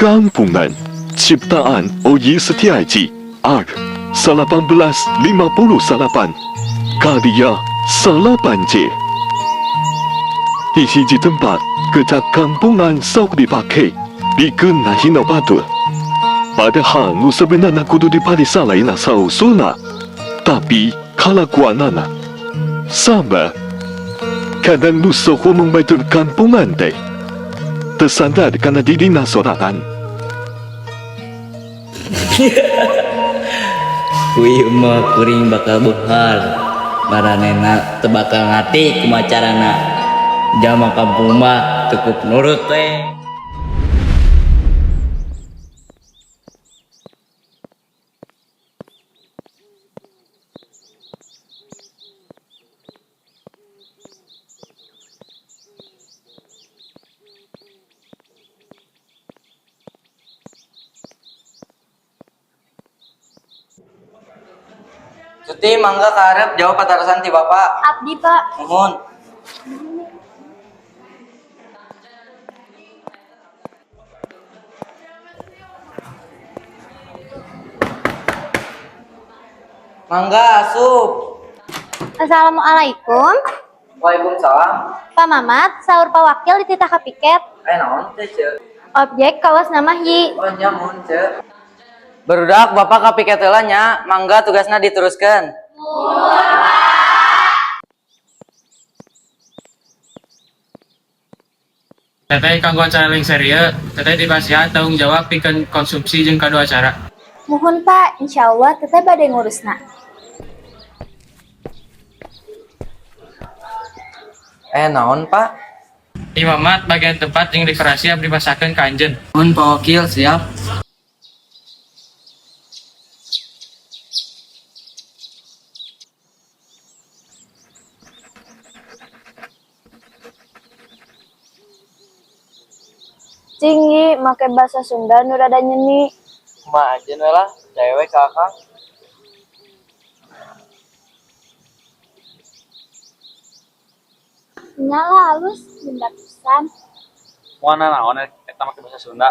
Kampungan ciptaan Oyi Setiaji Ark 1858 Karya Salapan J. Di hiji tempat kecak kampungan sok dipake bikin nahina batur. Padahal nu sebenarnya kudu dipariksa lain asal usulna, tapi kalakuanana sama. Kadang nu sok ngomong batur kampungan teh tersandar karena dirina sorangan. Wih mah kuring bakal beunghar. Maranehna teu bakal ngarti kumaha carana. Jalma kampung mah cukup nurut we. Tuti, mangga ka hareup, jawab patarosan ti Bapak. Abdi, Pak. Muhun. Mangga asup. Assalamualaikum. Waalaikumsalam. Pak Mamat, saur Pak Wakil dititah ka piket. Eh, naon teh, Ceu? Objek kawas nama Yi. Oh nya, muhun, Ceu. Barudak, Bapak ka piket heula nya, mangga tugasna diteruskeun. Teteh, kanggo acara lengser ieu, teteh dipasihan tanggung jawab pikeun konsumsi jeung kado acara. Muhun, Pak, insya Allah teteh bade ngurusna. Eh, naon, Pak? Ieu Mamat, bagian tempat jeung dekorasi abdi pasahkeun ka anjeun. Muhun, Pak Wakil, siap. Cing, make bahasa Sunda nu rada nyeni. Kumaha anjeun we lah, percaya we ka Akang. Nya lah, halus, benda pisan. Moal nanaon eta make basa Sunda,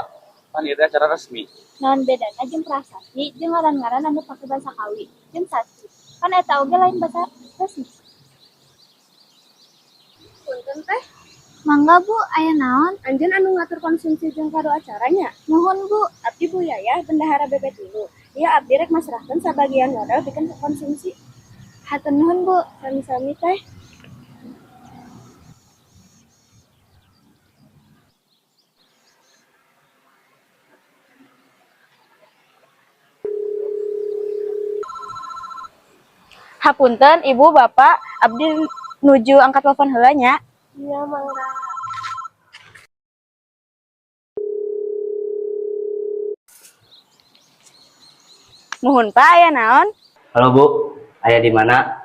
pan ieu teh acara resmi. Naon bedana jeung prasasti jeung ngaran-ngaran anu pake basa kawi jeung sasti? Kan eta oge lain basa resmi. Punten, Teh. Mangga, Bu, aya naon? Anjeun anu ngatur konsumsi jeung kado acaranya? Muhun, Bu. Abdi Bu Yayah, bendahara BP 3. Ieu abdi rek masrahkeun sabagian modal pikeun konsumsi. Hatur nuhun, Bu. Sami-sami, Teh. Hapunten, Ibu, Bapak, abdi nuju angkat telepon heula nya. Iya, mangga. Muhun, Pak, aya naon? Halo Bu, aya di mana?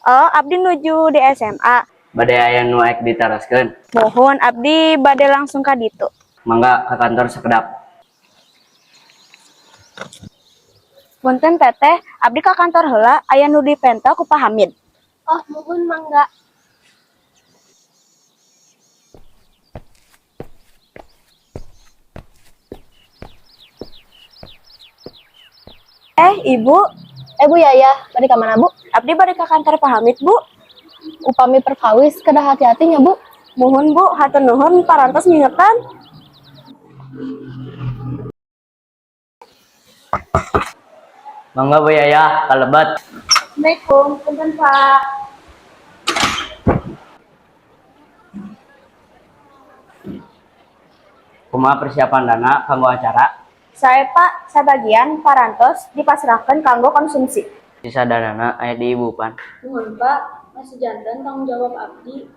Oh, abdi nuju di SMA. Bade aya nu arek ditaroskeun. Muhun, abdi bade langsung ka ditu. Mangga ka kantor sakedap. Punten, Teteh, abdi ka kantor heula, aya nu dipenta ku Pak Hamid. Oh, muhun, mangga. Eh, Ibu. Eh, Bu Yayah, bade ka mana, Bu? Abdi bade ka kantor Pak Hamid, Bu. Upami perkawis kedah hati-hati nya, Bu. Muhun, Bu, hatur nuhun parantos ngingetan. Mangga Bu Yayah, kalebet. Assalamualaikum, punten, Pak. Kumaha persiapan dana kanggo acara? Sae, Pak, sabagian parantos dipasrahkeun kanggo konsumsi. Sisa danana aya di Ibu pan. Muhun, Pak, masih janten tanggung jawab abdi.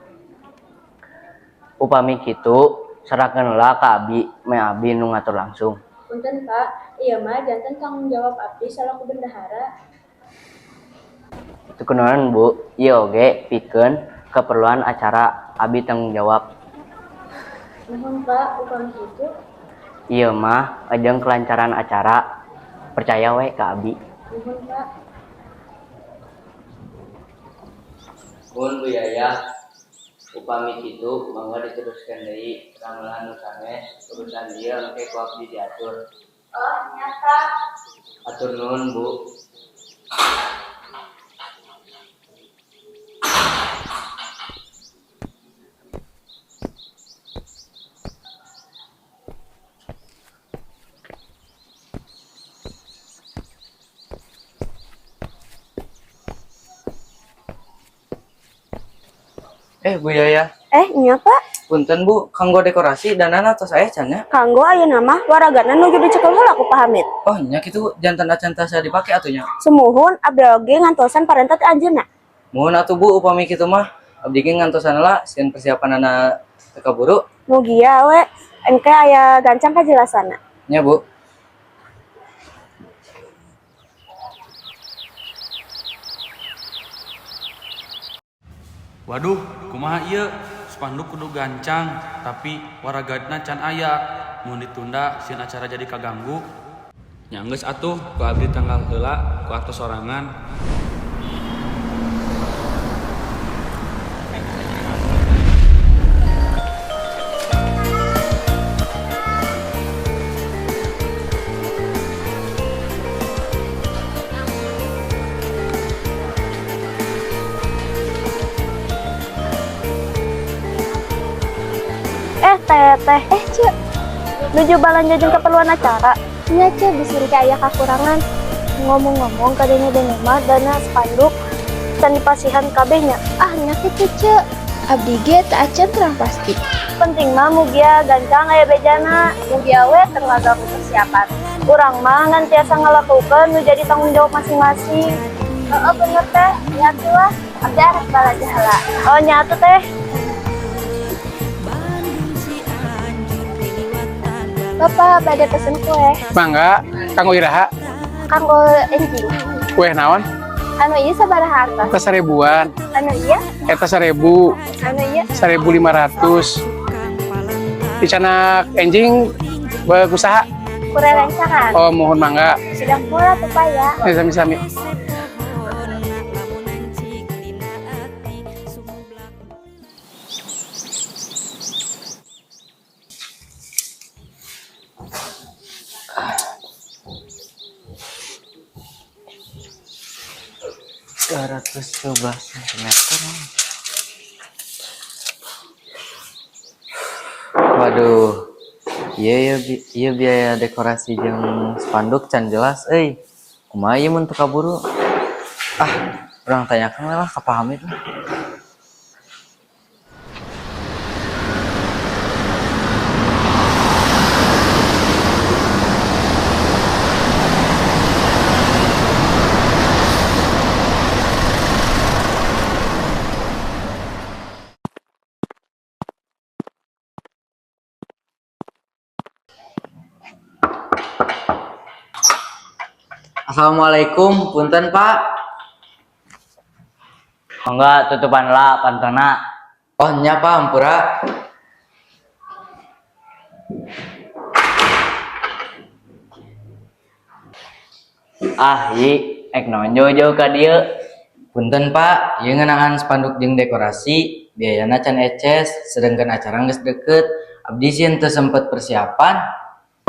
Upami kitu, serahkeun heula ka abi, meh abi nu ngatur langsung. Punten, Pak, ieu mah janten tanggung jawab abdi salaku bendahara. Teu kunaon, Bu, ieu oge pikeun keperluan acara, abi tanggung jawab. Muhun, Pak, upami kitu. Ieu mah ajeng kelancaran acara, percaya we ka abi. Muhun, Pak. Muhun, Bu Yayah. Upami kitu mangga diteruskeun deui ramelan nu sanes, urusan ieu engke ku abdi diatur. Oh, nya Pak. Hatur nuhun, Bu. Eh, Bu Yaya, Eh, nya Pak. Punten Bu, kanggo dekorasi danana tos aya can nya? Kanggo ayeuna mah waragana nuju dicekel heula ku Pak Hamid. Oh, nya kitu janten acan tiasa dipake atuh nya. Sumuhun abdi oge ngantosan parentah ti anjeunna. Muhun atuh Bu, upami kitu mah abdi ge ngantosan heula sieun persiapanana teu kaburu. Mugia we engke aya gancang kajelasanna. Nya, Bu. Waduh, kumaha ieu? Spanduk kudu gancang, tapi waragadna can aya. Mun ditunda sieun acara jadi kaganggu. Nya geus atuh, ku abdi tanggal heula ku atos sorangan. Eh, teteh, Eh, Ceu, nuju balanja jeung keperluan acara. Nya Ceu bisi engke aya kakurangan. Ngomong-ngomong kadenge-denge mah dana spanduk Can dipasihan kabeh nya. Ah, nya kitu Ceu. Abdi ge teu acan terang pasti. Penting mah mugia gancang aya bejana. Mugia we teu ngaganggu persiapan. Urang mah ngan tiasa ngalakukeun nu jadi tanggung jawab masing-masing. Heeh, bener teh. Nya atuh lah. Abdi arek balanja heula. Oh, nya atuh teh. Bapak bade pesen kue. Mangga, kanggo iraha, Kanggo enjing. kue naon? Anu ieu sabaraha artos? Eta 1000-an, Anu ieu? Eta 1000, Anu ieu? 1500. Dicanak enjing berusaha. Kure rencangan. Oh, mohon mangga. Sudah pula tuh Pak ya. Eh, sami-sami. Dua ratus cm. Waduh, iya iya iya biaya dekorasi jeung spanduk can jelas euy. Kumaha ieu mun teu kaburu? Ah, urang tanyakan we lah ka Pak Hamid lah. Assalamualaikum, punten Pak. Mangga tutupan lah pantona. Oh, nya Pak, ampura. Ah, yi, ek naon jauh-jauh ka dieu. Punten Pak, ieu ngeunaan spanduk jeung dekorasi, biayana can eces, sedangkan acara geus deket. Abdi sieun teu sempet persiapan.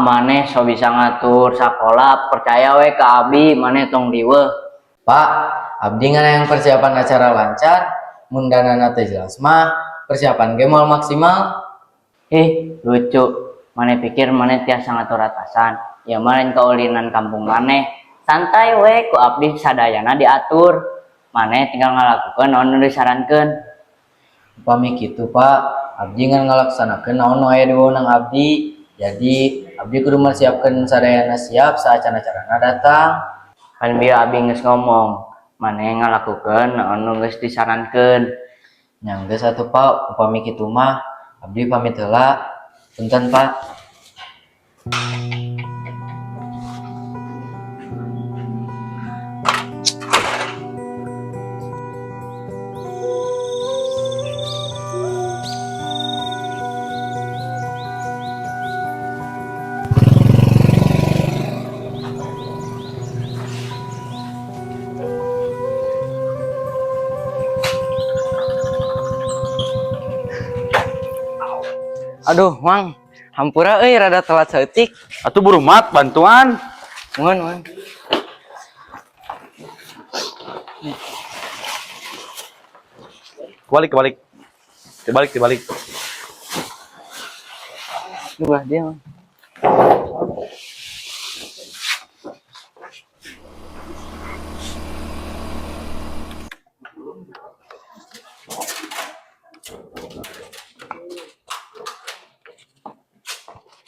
Maneh so bisa ngatur sakola, percaya we ka abdi, maneh tong riweuh. Pak, abdi ngan yang persiapan acara lancar, mun danana teu jelas mah, persiapan ge moal maksimal. Ih, lucu. Maneh pikir maneh tiasa ngatur atasan. Ya mah lain kaulinan kampung maneh. Santai we ku abdi sadayana diatur. Maneh tinggal ngalakukeun naon nu disarankeun. Upami kitu Pak, abdi ngan ngalaksanakeun naon nu aya di wewenang abdi. Jadi, abdi kudu mersiapkeun sadayana siap saacan acarana datang. Kan bieu abdi geus ngomong, maneh ngalakukeun naon nu geus disarankeun. Nya geus atuh Pak, upami kitu mah abdi pamit heula. Punten Pak. Aduh, Mang. Hampura euy rada telat saeutik. Atuh buru Mat, bantuan. Mohon, mohon. Kebalik, kebalik. Dibalik, dibalik. Wah, dia, Mang.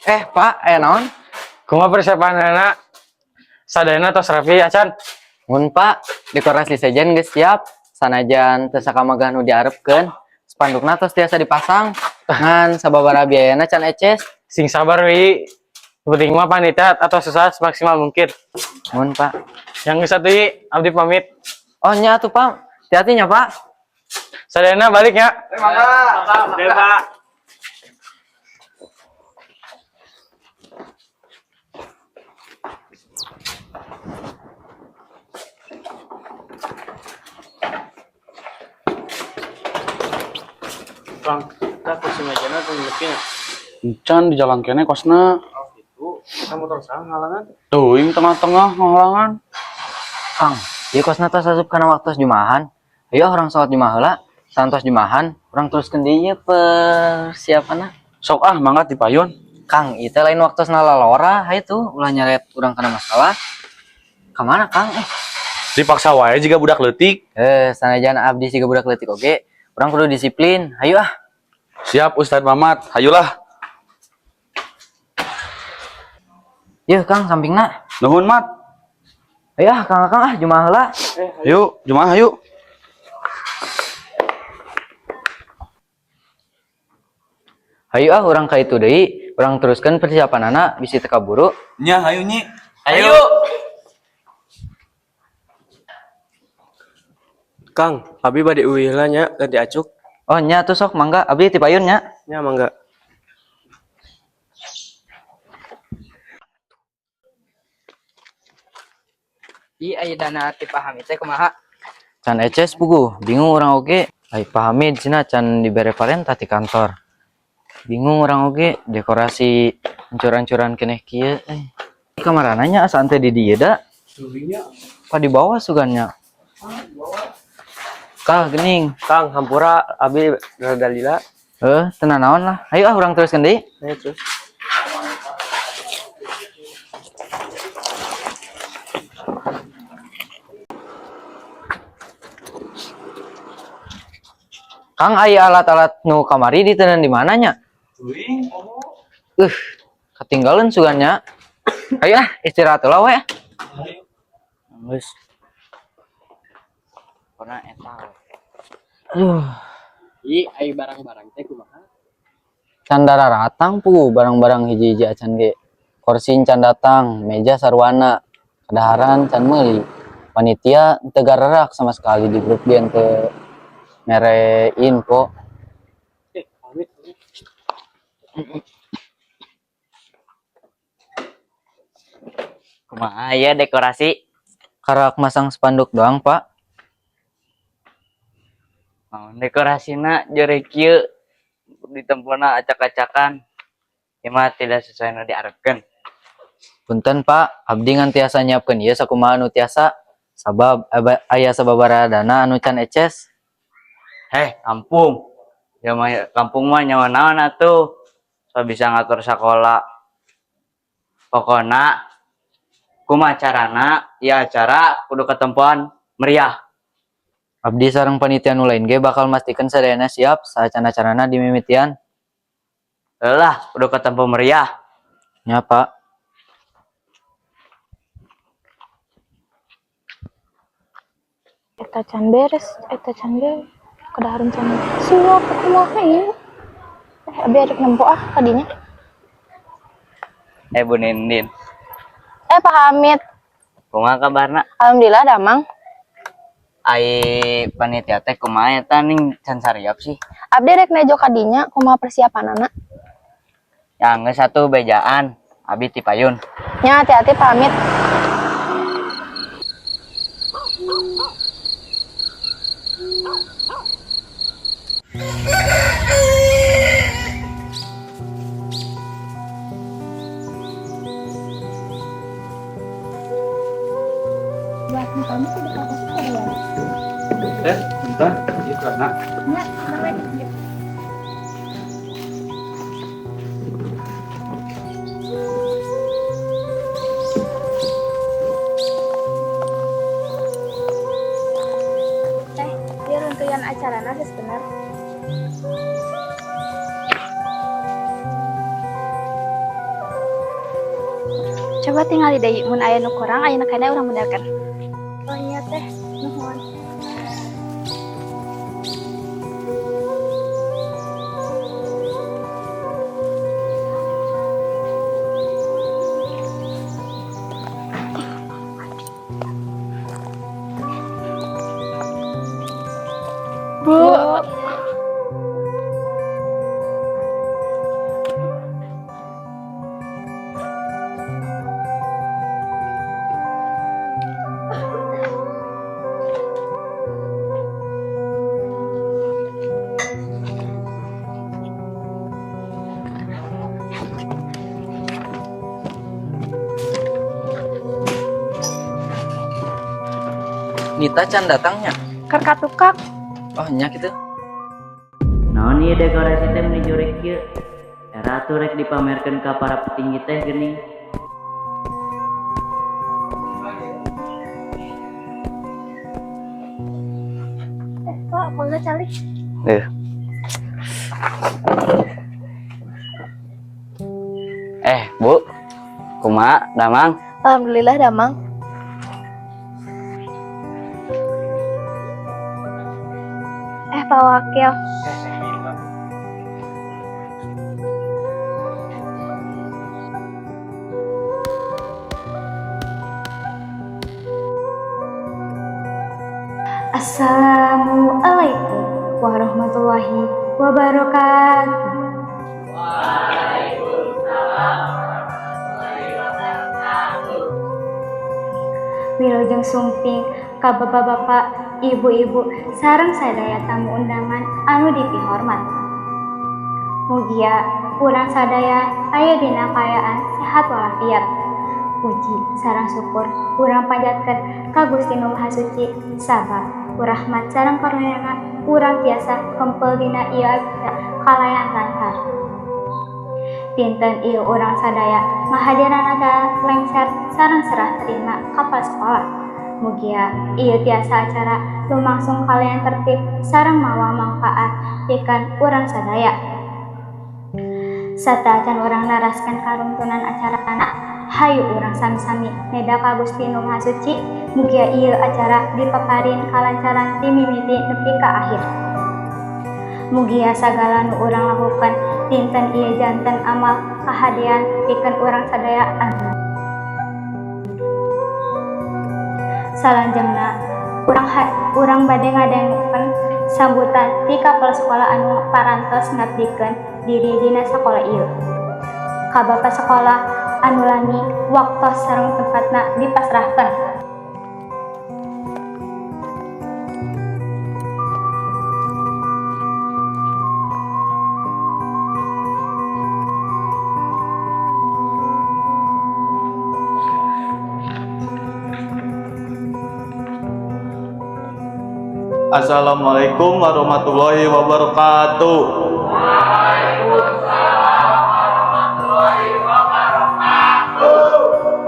Eh, Pak, aya naon? Kumaha persiapanana? Sadayana tos rapi acan. Mun Pak, dekorasi sejen geus siap. Sanajan teu sakamagah nu diarepkeun, spandukna tos tiasa dipasang. Ngan sababaraha biayana can eces. Sing sabar wi. Penting mah panitia atau susah semaksimal mungkin. Mun Pak. Yang satu yi, abdi pamit. Oh nya atuh Pak. Hati-hati nya Pak. Sadayana balik ya. Mangga. Kang, kita kursi mejana tuh nyelepin. Encan di jalan kene kosna. Oh gitu. Kita motor sang halangan. Tuh, ini tengah-tengah ngahalangan. Kang, ieu kosna tos asup kana waktu jumahan. Ayo urang salat jumaah heula. Santos jumahan, urang teruskeun deui ieu persiapanna. Sok ah, mangga di payun. Kang, ieu teh lain waktosna lalora, hayu tuh ulah nyaret urang kana masalah. Kamana Kang? Eh, Dipaksa wae jiga budak leutik. eh sanajan abdi siga budak leutik oge, urang kudu disiplin. Hayu ah. Siap Ustadz Mamat, hayulah. Yeuh Kang, sampingna. Nuhun Mat. Ayo ah, Kang Kang ah jumaah heula. Yuk, jumaah yuk. Hayu ah urang ka itu deui, urang teruskeun persiapanana bisi teu kaburu. Nya, hayu nyi. Ayo. Kang, abi bade uih lah nya ganti acuk. Oh nya tuh sok mangga abdi ti payun nya. Nya mangga. Ih, aya dana ti Pak Hamid teh kumaha? Can eces puguh, bingung urang oge. Ai Pak Hamid cenah can dibere parentah ti kantor. Bingung urang oge dekorasi ancur-ancuran keneh kieu eh. Kamarana nya asa ante di dieu da. Pa di bawah sugannya. Kah gening. Kang, hampura abi rada lila. Eh, tenang naon lah. Ayo ah urang teruskeun deui. Ayo terus. Kang aya alat-alat nu kamari diteundeun di mana nya? Ketinggalan sugannya. Ayo ah, istirahat heula we. Geus. Pernah eta we. Aduh, Ih, ai barang-barang teh kumaha? Can daratang pu barang-barang hiji-hiji acan ge. Kursi can datang, meja sarwana, kadaharan can meuli. Panitia teu garerak sama sekali di grup ge teu mere info. Eh, pamit. Kumaha ya dekorasi? Karak masang spanduk doang, Pak. Oh, dekorasina jere kieu ditempona acak-acakan. Ieu mah tidak sesuai nu diarepkeun. Punten, Pak, abdi ngan tiasa nyiapkeun ieu sakumaha nu tiasa. Sabab aya sababaraha dana anu can eces. Heh, kampung. Ya mah kampung mah nyawa naon atuh. So bisa ngatur sekolah. Pokona kumaha carana ya acara kudu ketempuan meriah. Abdi sareng panitia nu lain ge bakal mastikeun sadayana siap saacan acarana dimimitian. Lah, kudu ketempo meriah. Nya, Pak. Eta can beres, eta can beres. Kadaharan can siap kumaha ieu? Eh, abi arek nempo ah kadinya. Eh, Bu Nindin, Eh, Pak Hamid. Kumaha kabarna? Alhamdulillah damang. Ai panitia teh kumaha eta ning can sariap sih. Abdi rek nejo kadinya kumaha persiapanana. Ya geus satu bejaan, abi ti payun. Nya hati-hati Pak Hamid. Upami teu diperhatosan sadayana. Eh, bentar, ieu karena Nya, bentar we. Yuk. Teh, ieu runtuyan acarana geus bener. Coba tingali deui, mun aya nu kurang ayeuna keneh urang benerkeun. Oh iya teh, nuhun. Bu. Nita can datangnya. Keur katukang. Oh, nya gitu. Naon ieu dekorasi teh meni jurig kieu? Era atuh rek dipamerkeun ka para petinggi teh geuning. Eh, Pak, mangga calik. Eh. Eh, Bu. Kumaha, Damang? Alhamdulillah damang. Eh, Pak Wakil. Assalamualaikum warahmatullahi wabarakatuh. Wilujeng sumping ka bapak-bapak, ibu-ibu, sareng sadaya tamu undangan anu dipihormat. Mugia urang sadaya aya dina kaayaan sehat walafiat. Puji sareng syukur urang panjatkeun ka Gusti Nu Maha Suci sabab ku rahmat sareng karunia urang tiasa kempel dina ieu acara kalayan lancar. Dinten ieu urang sadaya ngahadiran acara lengser sareng serah terima kapal sekolah. Mugia ieu tiasa acara lumangsung kalayan tertib sareng mawa mangfaat pikeun urang sadaya. Sateuacan urang neraskeun karuntunan acarana, hayu urang sami-sami neda ka Gusti Nu Maha Suci, mugia ieu acara dipaparin kalancaran ti mimiti nepi ka akhir. Mugia sagala nu urang lakukeun dinten ieu janten amal kahadean pikeun urang sadaya. Amin. Salanjengna urang bade ngadangukeun sambutan ti kapala sekolah anu parantos ngabdikeun diri dina sakola ieu. Ka Bapak sekolah anu lami, waktos sareng tempatna dipasrahkeun. Assalamualaikum warahmatullahi wabarakatuh.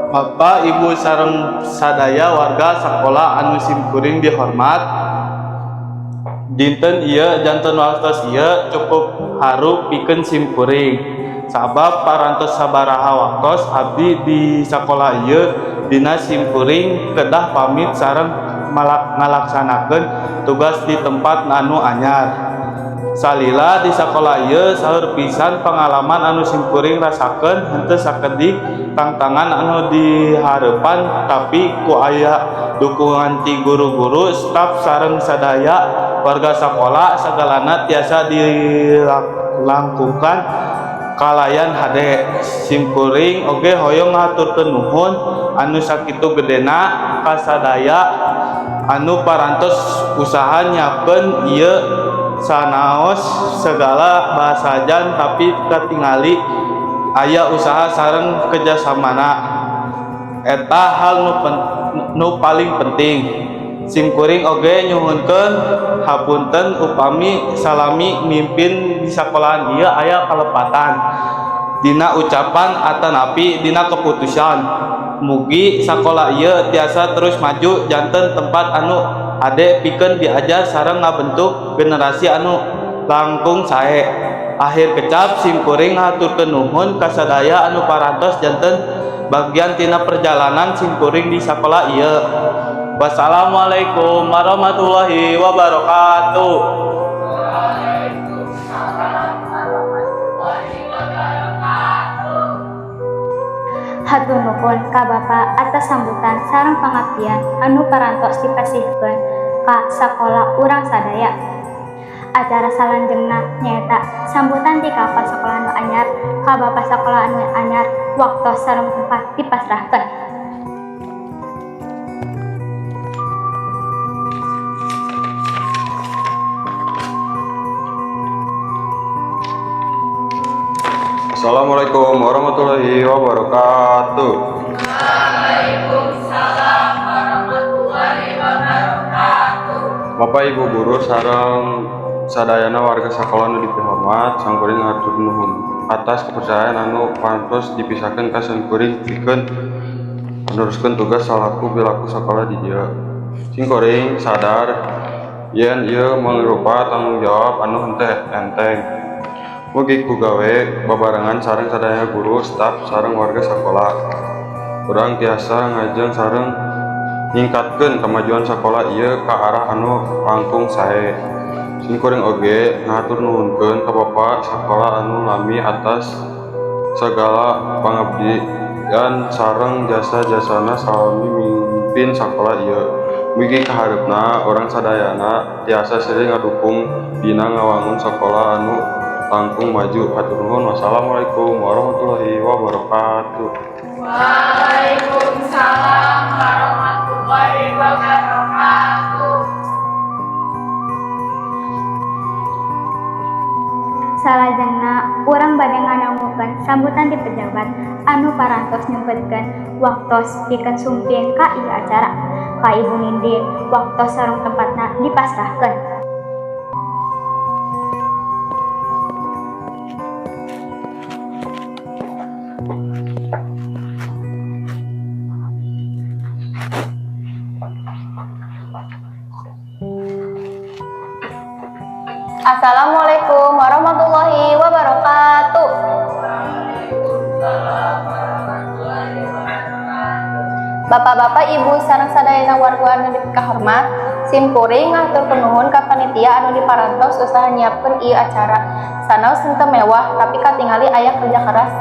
Bapak, Ibu sareng sadaya warga sekolah anu simkuring dihormat. Dinten ieu janten waktos ieu cukup haru pikeun simkuring. Sabab parantos sabaraha waktos abdi di sakola ieu dina simkuring kedah pamit sareng ngalaksanakeun tugas di tempat anu anyar. Salila di sakola ieu saeur pisan pengalaman anu simkuring rasakeun, henteu sakedik tangtangan anu dihareupan, tapi ku aya dukungan ti guru-guru, staf sareng sadaya warga sakola sagalana tiasa dilangkukan kalayan hade. Simkuring oge hoyong ngahaturkeun nuhun anu sakitu gedena ka sadaya anu parantos usaha nyiapkeun ieu. Sanaos segala basajan, tapi katingali aya usaha sareng kerjasamana, eta hal nu, pen, nu paling penting. Simkuring oge nyuhunkeun hapunten upami salami mimpin di sakolahan ieu aya kalepatan dina ucapan atanapi dina keputusan. Mugi sakola ieu tiasa terus maju janten tempat anu hade pikeun diajar sareng ngabentuk generasi anu langkung sae. Akhir kecap, simkuring ngahaturkeun nuhun ka sadaya anu parantos janten bagian tina perjalanan simkuring di sakola ieu. Wassalamualaikum warahmatullahi wabarakatuh. Hatur nuhun ka Bapak atas sambutan sareng pangabdian anu parantos dipasihkeun ka sakola urang sadaya. Acara salanjengna nyaeta sambutan ti kapala sakola anu anyar ka Bapak sakola anu anyar. Waktos sareng tempat dipasrahkeun. Assalamualaikum warahmatullahi wabarakatuh. Waalaikumsalam warahmatullahi wabarakatuh. Bapak Ibu guru sareng sadayana warga sakola nu dipihormat, simkuring hatur nuhun atas kepercayaan anu parantos dipasihkeun ka simkuring pikeun meneruskeun tugas salaku pilaku sakola di dieu. Simkuring sadar yen ieu mangrupa tanggung jawab anu henteu enteng. Mugi ku gawe babarengan sareng sadaya guru, staf, sareng warga sakola, urang tiasa ngajeng sareng ningkatkeun kamajuan sakola ieu ka arah anu langkung sae. Simkuring oge ngahatur nuhunkeun ka Bapak sakola anu lami atas sagala pangabdian sareng jasa-jasana salami mimpin sakola ieu. Mugi kahareupna urang sadayana tiasa silih ngadukung dina ngawangun sakola anu langkung maju. Hatur nuhun. Wassalamualaikum warahmatullahi wabarakatuh. Waalaikumsalam warahmatullahi wabarakatuh. Salajengna urang bade ngadangukeun sambutan ti pejabat anu parantos nyempetkeun waktos pikeun sumping ka ieu acara. Ka Ibu Nindin, waktos sareng tempatna dipasrahkeun. Assalamualaikum warahmatullahi wabarakatuh. Bapak-bapak, Ibu, sareng sadayana warga anu dipikahormat, simkuring ngahaturkeun nuhun ka panitia anu diparantos usaha nyiapkeun ieu acara. Sanaos henteu mewah, tapi katingali aya kerja keras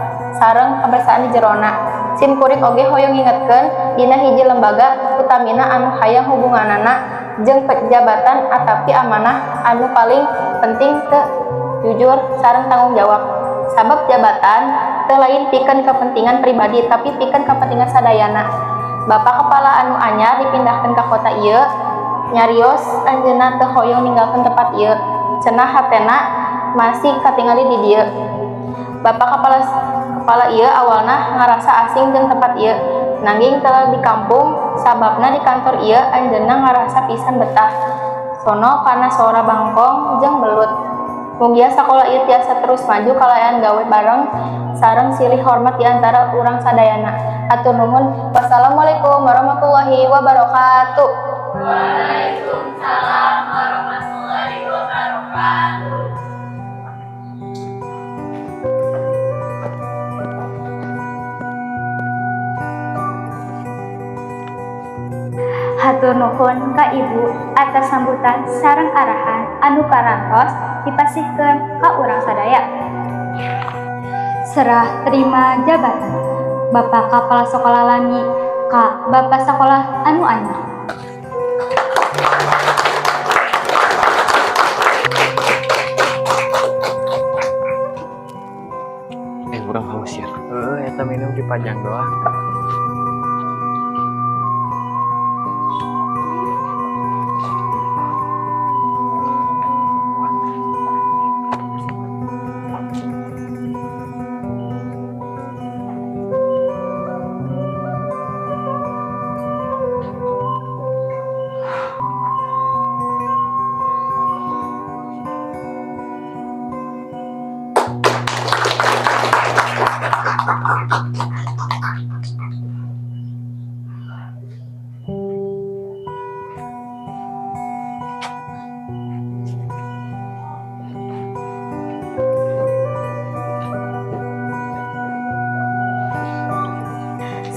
sareng kebersamaan di jerona. Simkuring oge hoyong ngingetkeun dina hiji lembaga, utamina anu hayang hubunganana jeung jabatan atapi amanah, anu paling penting teh jujur sareng tanggung jawab. Sabab jabatan teu lain pikeun kepentingan pribadi, tapi pikeun kepentingan sadayana. Bapak kepala anu anyar dipindahkeun ka kota ieu, nyarios anjeunna teu hoyong ninggalkeun tempat ieu. Cenah hatena masih katingali di dieu. Bapak kepala kepala ieu awalna ngarasa asing jeung tempat ieu, nanging teu di kampung, sababna di kantor ieu anjeunna ngarasa pisan betah. Sono kana sora bangkong jeung belut. Mugia sakola ieu tiasa terus maju kalayan gawe bareng sareng silih hormat di antara urang sadayana. Hatur nuhun. Wassalamualaikum warahmatullahi wabarakatuh. Waalaikumsalam warahmatullahi wabarakatuh. Hatur nuhun ka Ibu atas sambutan sareng arahan anu parantos dipasihkeun ka urang sadaya. Serah terima jabatan Bapak Kepala Sekolah lami ka Bapak Sekolah anu anyar. Eh, urang haus ya. Heeh, eta minum dipajang doang.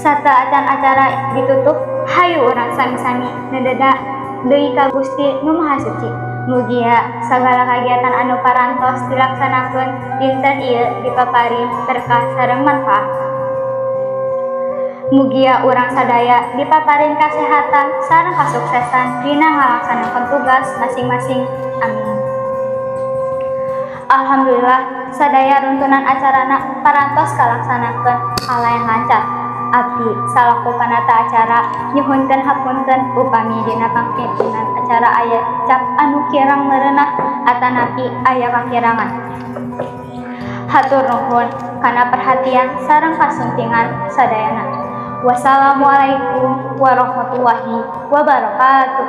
Sateuacan acara ditutup, hayu urang sami-sami nededa deui ka Gusti Nu Maha Suci. Mugia sagala kagiatan anu parantos dilaksanakeun dinten ieu dipaparin berkah sareng manfaat. Mugia urang sadaya dipaparin kasehatan sareng kasuksesan dina ngalaksanakeun tugas masing-masing. Amin. Alhamdulillah, sadaya runtunan acarana parantos kalaksanakeun kalayan lancar. Abdi salaku panata acara nyuhunkeun hapunten upami dina pangpimpinan acara aya cap anu kirang merenah atanapi aya kakirangan. Hatur nuhun kana perhatian sareng kasumpingan sadayana. Wassalamualaikum warahmatullahi wabarakatuh.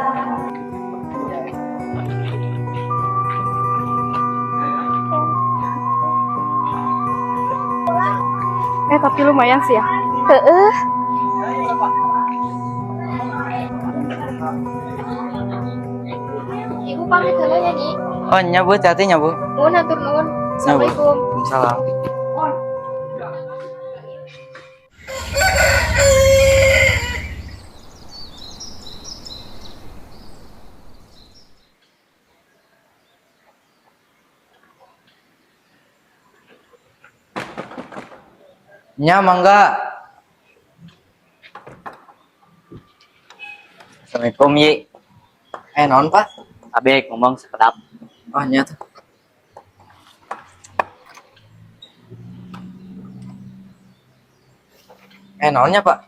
Tapi lumayan sih ya. Heeh. Ibu pamit heula ya, Nyi. Oh, nya Bu, hati nya Bu. Nuhun, hatur nuhun. Nya, Bu. Assalamualaikum. Waalaikumsalam. Nya mangga. Assalamualaikum, Yi. Naon, Pak? Abi ngomong sekedap. Oh, nya tuh. Naonnya, Pak?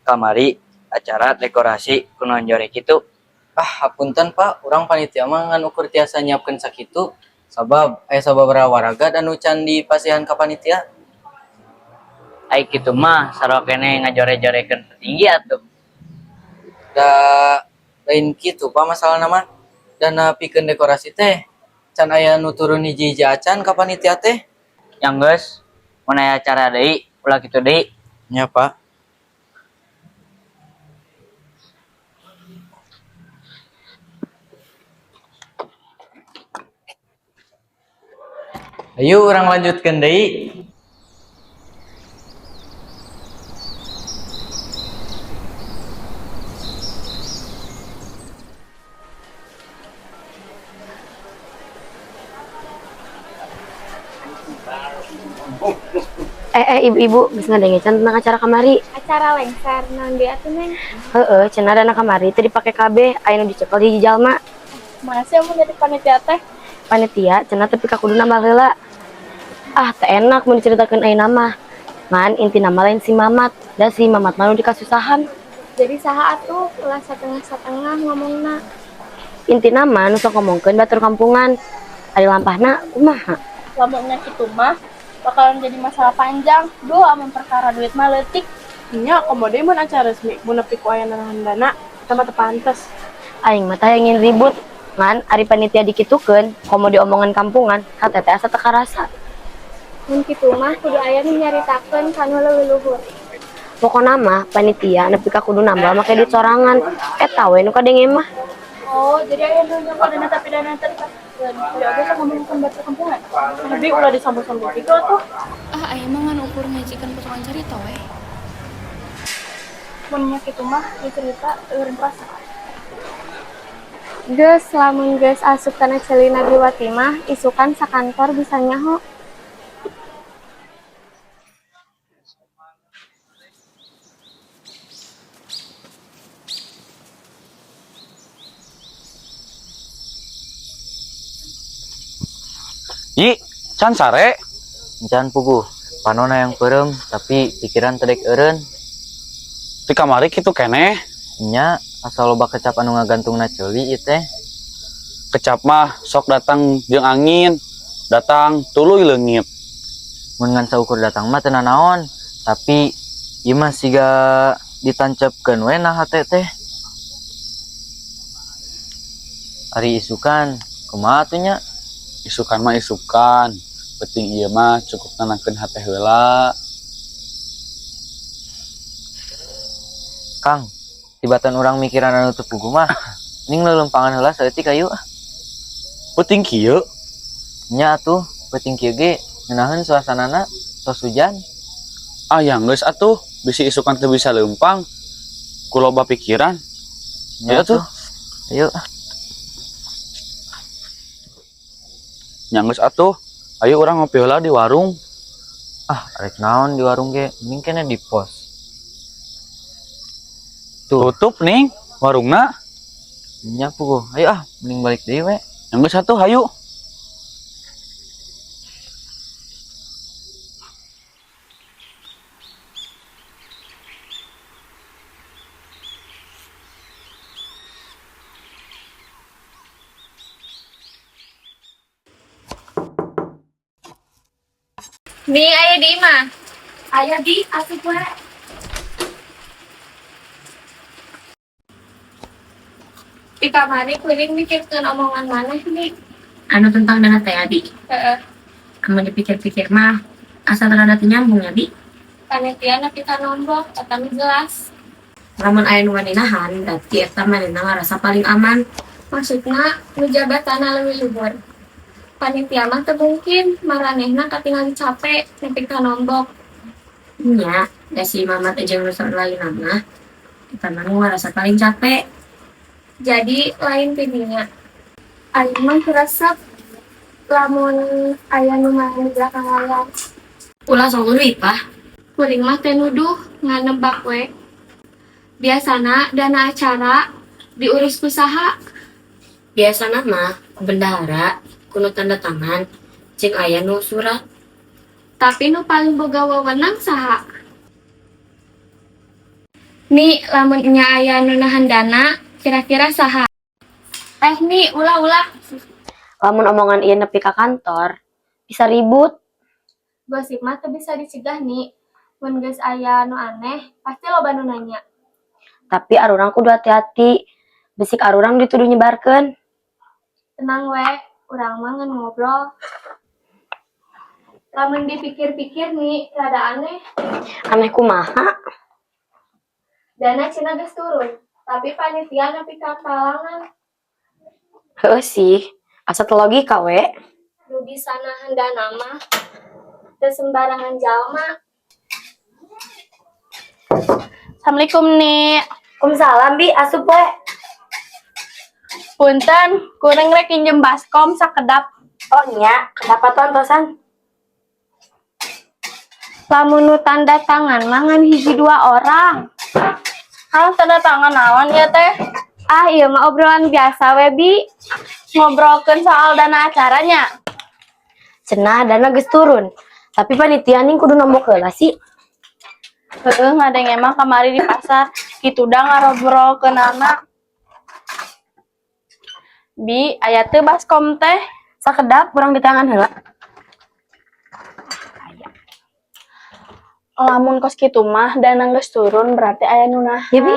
Kamari acara dekorasi kunaon jore kitu? Ah, hapunten, Pak, urang panitia mah ngan ukur tiasa nyiapkeun sakitu. Sabab aya sababaraha warga anu can dipasihan ka panitia. Ai kitu mah sarua keneh ngajore-jorekeun petinggi atuh. Da lain kitu, Pak, masalahna mah. Dana pikeun dekorasi teh can aya nu turun hiji-hiji acan ka panitia teh. Yang geus, mun aya acara deui ulah kitu deui. Nya, Pak. Ayo urang lanjutkeun deui. Eh, ibu-ibu, geus ngadenge can tentang acara kamari? Acara lengser naon deui atuh, Neng? Heeh, cenah dana kamari teh dipake kabeh, aya nu dicekel hiji jalma. Mana sih mun jadi panitia teh? Panitia cenah tepi ka kudu nambal heula. Ah, teu enak mun diceritakeun ayeuna mah. Ngan intina mah lain si Mamat, da si Mamat mah nu dikasusahan. Jadi saha atuh, ulah satengah-satengah ngomongna. Intina mah nu sok ngomongkeun batur kampungan. Ari lampahna kumaha? Lamun nya kitu mah bakalan jadi masalah panjang. Duh, amun perkara duit mah leutik. Nya, komo deui mun acara resmi, mun nepi ku aya nanahan dana, eta mah teu pantes. Aing mah teh hayang ribut. Ngan ari panitia dikitukeun, komo diomongan kampungan, hate teh asa teu karasa. Mun kitu mah kudu aya nu nyaritakeun ka nu leuwih luhur. Pokona mah panitia nepi ka kudu nambal make duit sorangan. Eta we nu kadenge mah. Oh, jadi aya nu nyokot dana tapi dana teu dipasikeun. Kudu oge sok ngomongkeun batur kampungan. Tapi ulah disambung-sambung kitu atuh. Ah, aya mah ngan ukur ngahijikeun potongan carita we. Mun nya kitu mah ieu cerita eureun perasaan. Geus, lamun geus asup kana ceuli Nabiwati mah isukan sakantor bisa nyaho. Yi, can sare? Can puguh, panona yang peureum tapi pikiran teu dek eureun. Di kamari kitu keneh. Nya, asa loba kecap anu ngagantungna ceuli ieu teh. Kecap mah sok datang jeung angin, datang tuluy leungit. Mun ngan saukur datang mah teu nanaon, tapi ieu mah siga ditancepkeun we na hate teh. Ari isukan, kumaha atuh nya? Isukan mah isukan, penting ieu mah cukup nenangkeun hate heula. Kang, tibatan urang mikiran anu teu puguh mah. Ning leuleumpangan heula saeutik ayo. Peuting kieu? Nya atuh, peuting kieu ge ngeunaheun suasanana tos hujan. Ah, yang geus atuh, bisi isukan teu bisa leumpang. Ku loba pikiran. Nya Ayo tuh. Ayo. Nya geus atuh. Ayo urang ngopi heula di warung. Ah, arek naon di warung ge, mending keneh di pos. Tuh. Tutup ning warungna. Nya puguh. Ayo ah, mending balik deui we. Nya geus atuh, hayu. Nih aya di imah. Aya di asup we. Di kamari kuring mikirkeun omongan maneh nih. Anu tentang dana teh Abi. Heeh. Kamu dipikir-pikir mah asa rada teu nyambung ya Bi. Panitia nepi ka nombok eta nu jelas. Lamun aya nu wani nahan berarti eta manehna ngarasa paling aman. Maksudna nu jabatanna leuwih luhur. Panitia mah teu mungkin maranehna katingali cape nepi ka nombok. Nya, da si Mamat jeung nu lainna mah eta mah nu ngarasa paling capek. Jadi lain tidinya. Aing mah resep lamun aya nu main di belakang layar. Ulah sok nuduh Ipah. Kuring mah teu nuduh, ngan nebak we. Biasana dana acara diurus ku saha? Biasana mah ku bendahara, ku nu tanda tangan, jeung aya nu surat. Tapi nu paling boga wewenang saha? Nih, lamun nya aya nu nahan dana, kira-kira saha? Eh nih, ulah-ulah. Lamun omongan ieu nepi ka kantor, bisa ribut. Gosip mah teu bisa dicegah nih. Mun geus aya nu aneh, pasti loba nu nanya. Tapi arurang kudu hati-hati. Besik arurang dituduh nyebarkeun. Tenang we, urang mah ngan ngobrol. Lamun dipikir-pikir nih, rada aneh. Aneh kumaha? Dana cenah geus turun, tapi panitia nepi ka talangan. Heueuh sih, asa teu logika we. Nu bisa nahan dana mah teu sembarangan jalma. Assalamualaikum nih. Waalaikumsalam Bi, asup we. Punten, kuring rek injem baskom sakedap. Oh nya, kedap atuh antosan. Lamun nu tanda tangan mah ngan hiji dua orang. Hah, tanda tangan naon ya teh? Ah, ieu mah obrolan biasa we, Bi. Ngobrolkeun soal dana acaranya. Cenah dana geus turun. Tapi panitia ning kudu nombok heula sih. Heeh, ngadenge mah kamari di pasar kitu da ngarobrolkeunana. Bi, aya teu baskom teh? Sakedap urang di tangan heula. Lamun kos kitu mah dana geus turun berarti aya nu nahan. Ya, Bi.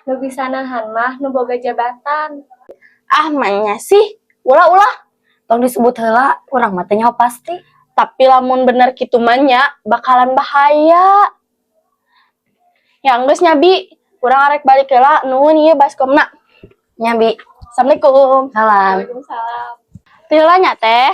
Nu bisa nahan mah nu boga jabatan. Ah, manya sih. Ulah-ulah. Tong disebut heula, urang mah teu nyaho pasti. Tapi lamun bener kitu mah nya bakalan bahaya. Ya geus nya Bi, urang arek balik heula, nuhun ieu baskomna. Nya Bi. Assalamualaikum. Salam. Waalaikumsalam. Teu heula nya teh.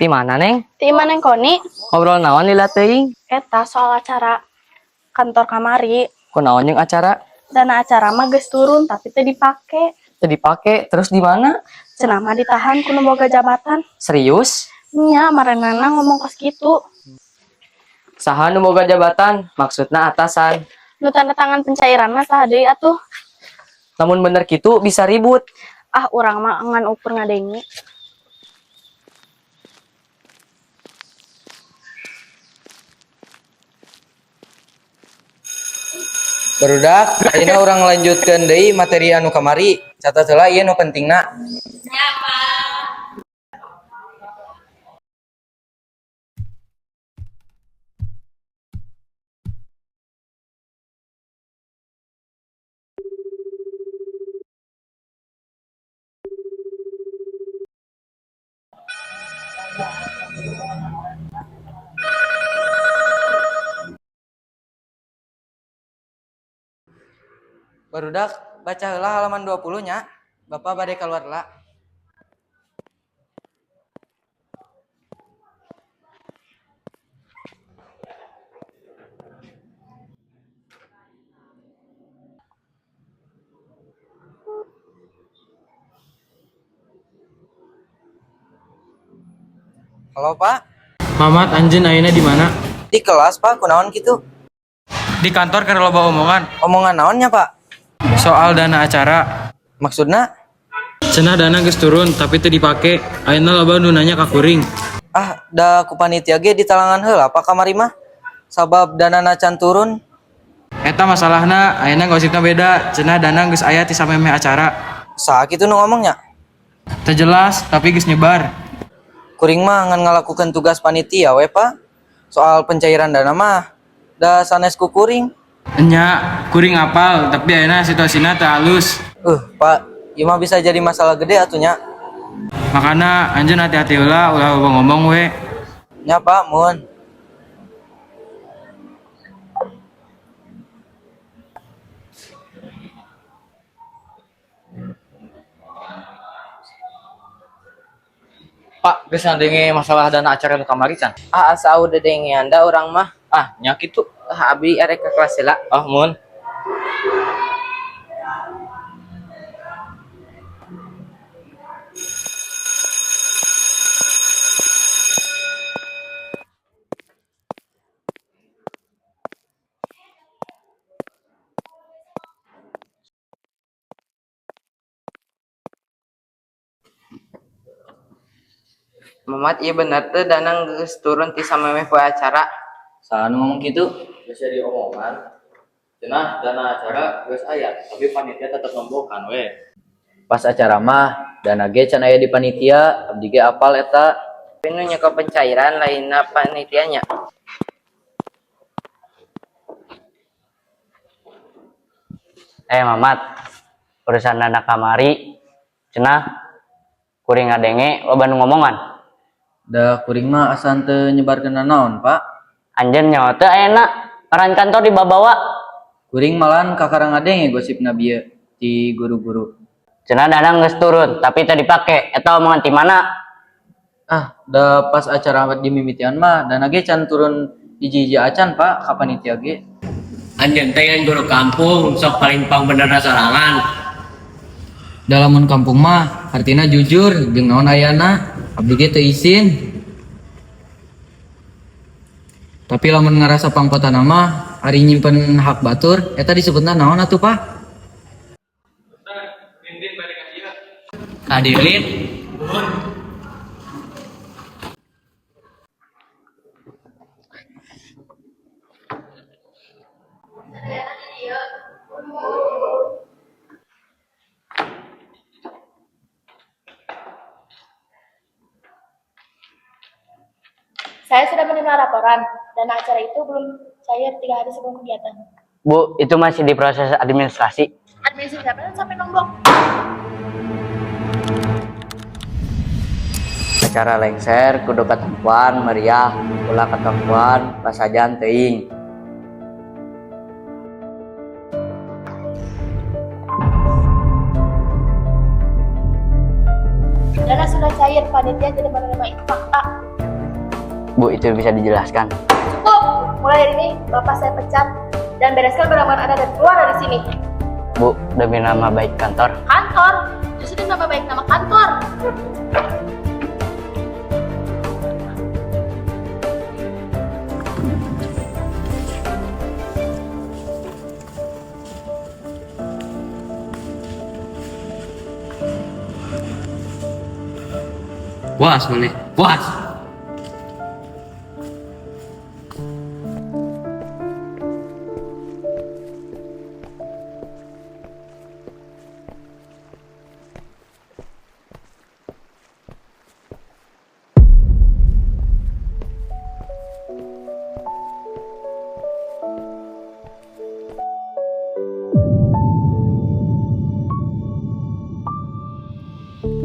Di mana, Neng? Ti imah Neng Koni. Ngobrol naon lila teuing? Eta soal acara kantor kamari. Kunaon jeung acara? Dana acara mah geus turun tapi teu dipake. Teu dipake, terus di mana? Cenah mah ditahan ku nu boga jabatan. Serius? Nya, marenana ngomong kos kitu. Saha nu boga jabatan? Maksudna atasan. Nu tanda tangan pencairan mah saha deui atuh? Lamun bener kitu bisa ribut. Ah, urang mah ngan ukur ngadenge. Barudak, ayeuna urang lanjutkeun deui materi anu kamari. Catat heula ieu nu pentingna. Nya, Pak. Barudak baca heula halaman 20 nya. Bapak bade keluar heula. Halo, Pak. Mamat anjeun ayeuna di mana? Di kelas, Pak. Kunaon kitu? Di kantor keur loba omongan. Omongan naonnya, Pak? Soal dana acara. Maksudna? Cenah dana geus turun tapi teu dipake. Ayeuna loba nu nanya ka kuring. Ah, da ku panitia ge ditalangan heula Pak kamari mah. Sabab danana can turun. Eta masalahna ayeuna gosipna beda. Cenah dana geus aya ti samemeh acara. Saha kitu nu ngomongnya? Teu jelas tapi geus nyebar. Kuring mah ngan ngalakukeun tugas panitia we, Pak. Soal pencairan dana mah da sanes ku kuring. Enya, kuring apal tapi ayeuna situasina teu halus. Pak, ieu mah bisa jadi masalah gede atuh nya. Makana anjeun hati-hati heula ulah loba ngomong we. Nya, Pak, muhun. Pak, geus ngadenge masalah dana acara nu kamari can? Ah, asa udah dengean da urang mah. Ah, nya kitu. Ah, abi arek ka kelas heula. Oh, muhun. Mamat, ieu bener teu dana geus turun ti samemeh poe acara? Saha nu ngomong kitu? Geus jadi omongan. Cenah dana acara geus aya, tapi panitia tetep nombokan we. Pas acara mah dana ge can aya di panitia, abdi ge apal eta. Tapi nu nyekel pencairan lainna panitianya. Mamat, urusan dana kamari cenah kuring ngadenge loba nu ngomongan. Da kuring mah asa teu nyebarkeun nanaon, Pak. Anjeun nyaho teu ayeuna ngaran kantor dibabawa. Kuring malahan kakara ngadenge gosipna bieu ti guru-guru. Cenah dana geus turun tapi teu dipake. Eta omongan ti mana? Ah, da pas acara dimimitian mah dana ge can turun hiji-hiji acan, Pak, ka panitia ge. Anjeun teh kan guru kampung, sok paling pangbenerna sorangan. Da lamun kampung mah hartina jujur jeung naon ayana, abdi ge teu isin. Tapi lamun ngarasa pangpotana mah ari nyimpen hak batur eta disebutna naon atuh, Pak? Kadirin. Saya sudah menerima laporan, dana acara itu belum cair 3 hari sebelum kegiatan. Bu, itu masih di proses administrasi. Administrasi apa sampai nombok? Acara lengser kudu katempuan meriah, ulah katempuan pasajan teuing. Dana sudah cair, panitia tidak menerima itu fakta. Bu, itu bisa dijelaskan. Cukup! Mulai hari ini, Bapak saya pecat dan bereskan barang-barang Anda dan keluar dari sini. Bu, demi nama baik kantor. Kantor? Justru demi nama baik nama kantor. Puas maneh, puas.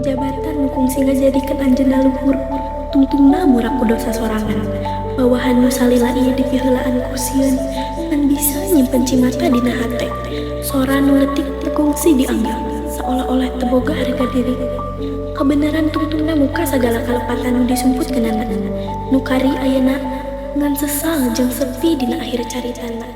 Jabatan nu kungsi ngajadikeun anjeunna luhur, tungtungna burak ku dosa sorangan. Bawahan nu salila ieu dipiheulaan ku sieun, ngan bisa nyimpen cimata dina hate. Sora nu leutik teu kungsi dianggap, saolah-olah teu boga harga diri. Kabeneran tungtungna muka sagala kalepatan nu disumputkeunana. Nu kari ayeuna ngan sesal jeung sepi dina akhir caritana.